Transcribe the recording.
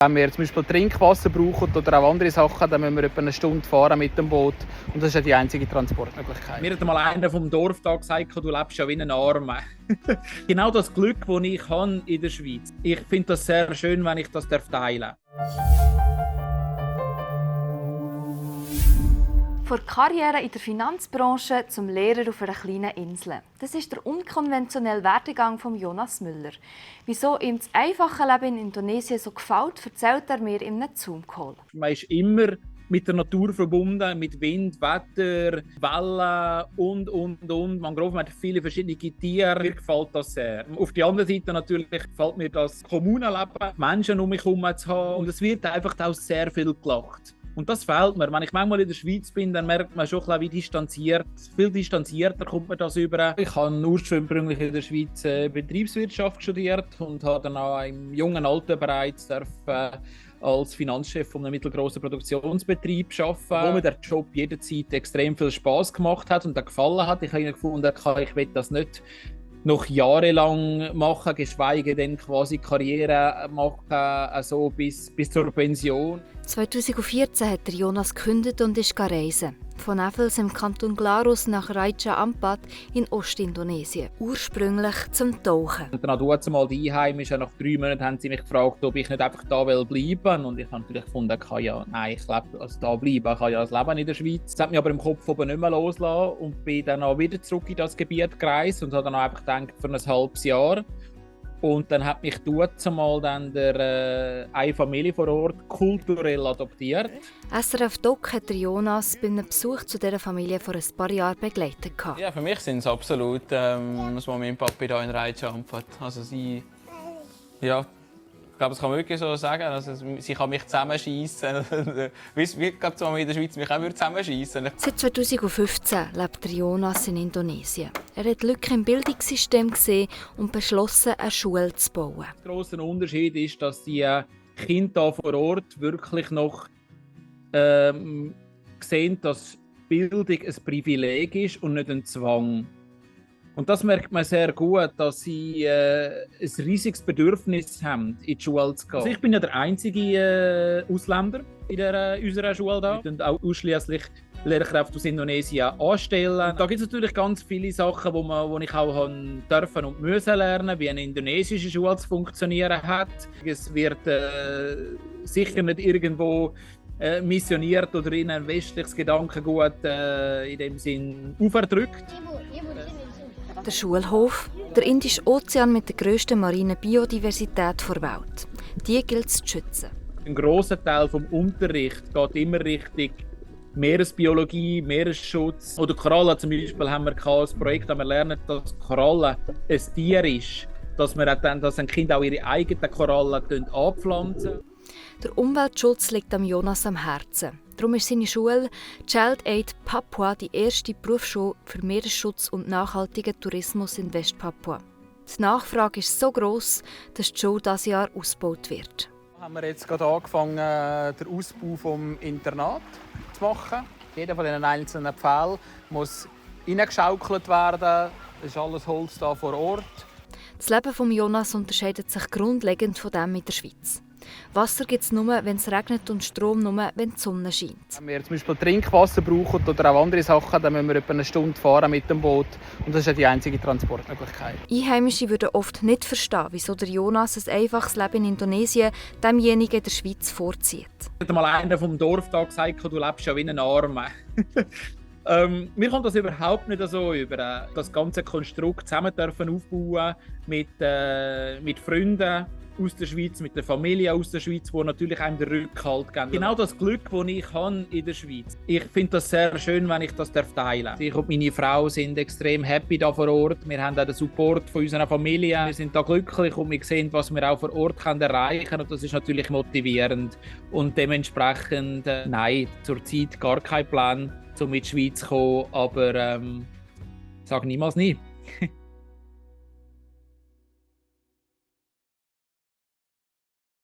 Wenn wir zum Beispiel Trinkwasser brauchen oder auch andere Sachen, dann müssen wir etwa eine Stunde fahren mit dem Boot. Und das ist ja die einzige Transportmöglichkeit. Mir hat mal einer vom Dorf da gesagt, du lebst ja wie ein Armer. Genau das Glück, das ich habe in der Schweiz. Ich finde das sehr schön, wenn ich das teilen darf. Von der Karriere in der Finanzbranche zum Lehrer auf einer kleinen Insel. Das ist der unkonventionelle Werdegang von Jonas Müller. Wieso ihm das einfache Leben in Indonesien so gefällt, erzählt er mir in einem Zoom-Call. Man ist immer mit der Natur verbunden, mit Wind, Wetter, Wellen und. Mangroven hat viele verschiedene Tiere. Mir gefällt das sehr. Auf der anderen Seite natürlich gefällt mir das Kommunenleben, Menschen um mich herum zu haben. Und es wird einfach auch sehr viel gelacht. Und das fehlt mir. Wenn ich manchmal in der Schweiz bin, dann merkt man schon, wie distanziert. Viel distanzierter kommt man das über. Ich habe ursprünglich in der Schweiz Betriebswirtschaft studiert und habe dann auch im jungen Alter bereits als Finanzchef von einem mittelgroßen Produktionsbetrieb arbeiten, wo mir der Job jederzeit extrem viel Spass gemacht hat und gefallen hat. Ich habe gefunden, ich will das nicht noch jahrelang machen, geschweige denn quasi Karriere machen, also bis zur Pension. 2014 hat Jonas gekündigt und ist reisen. Von Nevels im Kanton Glarus nach Raja Ampat in Ostindonesien. Ursprünglich zum Tauchen. Und dann auch mal die Einheimischen, nach 3 Monaten haben sie mich gefragt, ob ich nicht einfach da bleiben will. Und ich habe natürlich gefunden, ich kann ja da bleiben, ich kann ja das Leben in der Schweiz. Das hat mich aber im Kopf oben nicht mehr losgelassen und bin dann auch wieder zurück in das Gebiet gereist und habe dann auch einfach gedacht, für ein halbes Jahr. Und dann hat mich zumal dann eine Familie vor Ort kulturell adoptiert. SRF Doc hat Jonas bei einem Besuch zu dieser Familie vor ein paar Jahren begleitet. Ja, für mich sind es absolut das Mami und Papi hier in Raja Ampat. Also sie, ja, ich glaube, das kann man wirklich so sagen. Also, sie kann mich zusammenschießen. Wie gerade so in der Schweiz mich auch zusammenschießen. Seit 2015 lebt Jonas in Indonesien. Er hat Lücken im Bildungssystem gesehen und beschlossen, eine Schule zu bauen. Der grosse Unterschied ist, dass die Kinder hier vor Ort wirklich noch sehen, dass Bildung ein Privileg ist und nicht ein Zwang. Und das merkt man sehr gut, dass sie ein riesiges Bedürfnis haben, in die Schule zu gehen. Also ich bin ja der einzige Ausländer in unserer Schule hier. Wir auch ausschließlich Lehrkräfte aus Indonesien anstellen. Da gibt es natürlich ganz viele Sachen, wo ich auch dürfen und müssen lernen, wie eine indonesische Schule zu funktionieren hat. Es wird sicher nicht irgendwo missioniert oder in ein westliches Gedankengut in dem Sinn aufgedrückt. Der Schulhof, der Indische Ozean mit der grössten marinen Biodiversität der Welt. Die gilt es zu schützen. Ein grosser Teil des Unterrichts geht immer Richtung Meeresbiologie, Meeresschutz. Oder Korallen zum Beispiel haben wir ein Projekt, das wir lernen, dass Korallen ein Tier ist. Dass ein Kind auch ihre eigenen Korallen anpflanzen. Der Umweltschutz liegt am Herzen. Darum ist seine Schule Child Aid Papua die erste Berufsschule für Meeresschutz und nachhaltigen Tourismus in Westpapua. Die Nachfrage ist so gross, dass die Schule dieses Jahr ausgebaut wird. Haben wir jetzt gerade angefangen, den Ausbau des Internats zu machen. Jeder von diesen einzelnen Pfählen muss hineingeschaukelt werden. Es ist alles Holz hier vor Ort. Das Leben von Jonas unterscheidet sich grundlegend von dem in der Schweiz. Wasser gibt es nur, wenn es regnet und Strom nur, wenn die Sonne scheint. Wenn wir zum Beispiel Trinkwasser brauchen oder auch andere Sachen, dann müssen wir etwa eine Stunde fahren mit dem Boot. Und das ist ja die einzige Transportmöglichkeit. Einheimische würden oft nicht verstehen, wieso der Jonas ein einfaches Leben in Indonesien demjenigen in der Schweiz vorzieht. Mir hat mal einer vom Dorf da gesagt, du lebst ja wie ein Armer. Mir kommt das überhaupt nicht so über. Das ganze Konstrukt zusammen dürfen aufbauen mit Freunden aus der Schweiz, mit der Familie aus der Schweiz, die natürlich einem den Rückhalt geben. Genau das Glück, das ich habe in der Schweiz. Ich finde das sehr schön, wenn ich das teilen darf. Ich und meine Frau sind extrem happy hier vor Ort. Wir haben auch den Support von unserer Familie. Wir sind da glücklich und wir sehen, was wir auch vor Ort erreichen können. Und das ist natürlich motivierend. Und dementsprechend, nein, zurzeit gar kein Plan, um in die Schweiz zu kommen. Aber sag niemals nie.